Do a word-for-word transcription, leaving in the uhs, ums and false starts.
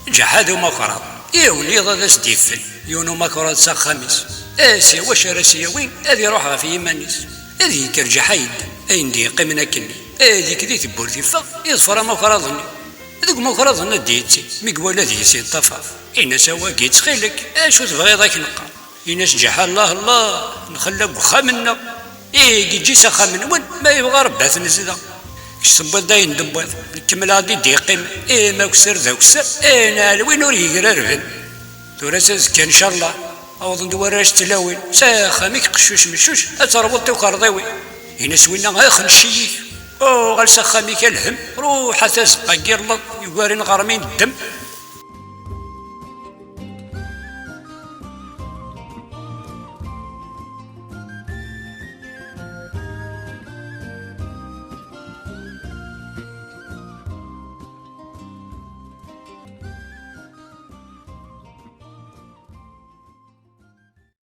Ǧaḥa d umakṛaḍ. Yiwen yiḍ ad as-d-iffel yiwen umakṛaḍ s axxam-is. As-yawi acu ara s-yawin, ad iruḥ ɣef yiman-is. Ad yekker Ǧaḥa yedden. Ayen d-yeqqimen akkenni, ad yekk di tewwurt iffeɣ, iḍfer amakṛaḍ-nni. Deg umakṛaḍ-nni ad d-yetti, mi iwala deg-s yeṭṭafar. Ini-as: "A wagi, ttxil-k, acu tebɣiḍ ad k-neqqar?" Ini-as Ǧaḥa: "Allah, Allah, nxella deg uxxam-nneɣ." "Ih, yeǧǧi s axxam-nwen, ma yebɣa Rebbi ad t-nezdeɣ." "Kečč tewwiḍ-d ayen d-tewwiḍ, nkemmel-aɣ-d i d-yeqqim." "Ih, ma akessar d akessar, ih, neɛlwin ur yegrarben." "Tura s azekka, ncallah, awḍen-d warrac d tlawin, s axxam-ik qeccuc meccuc, ad terwuḍ tukerḍiwin." Ini-as winna: "Ax, nciyik, uɣal s axxam-ik a lhemm, ruḥ a tazeqqa n yirleḍ yugaren ɣer mi neddem."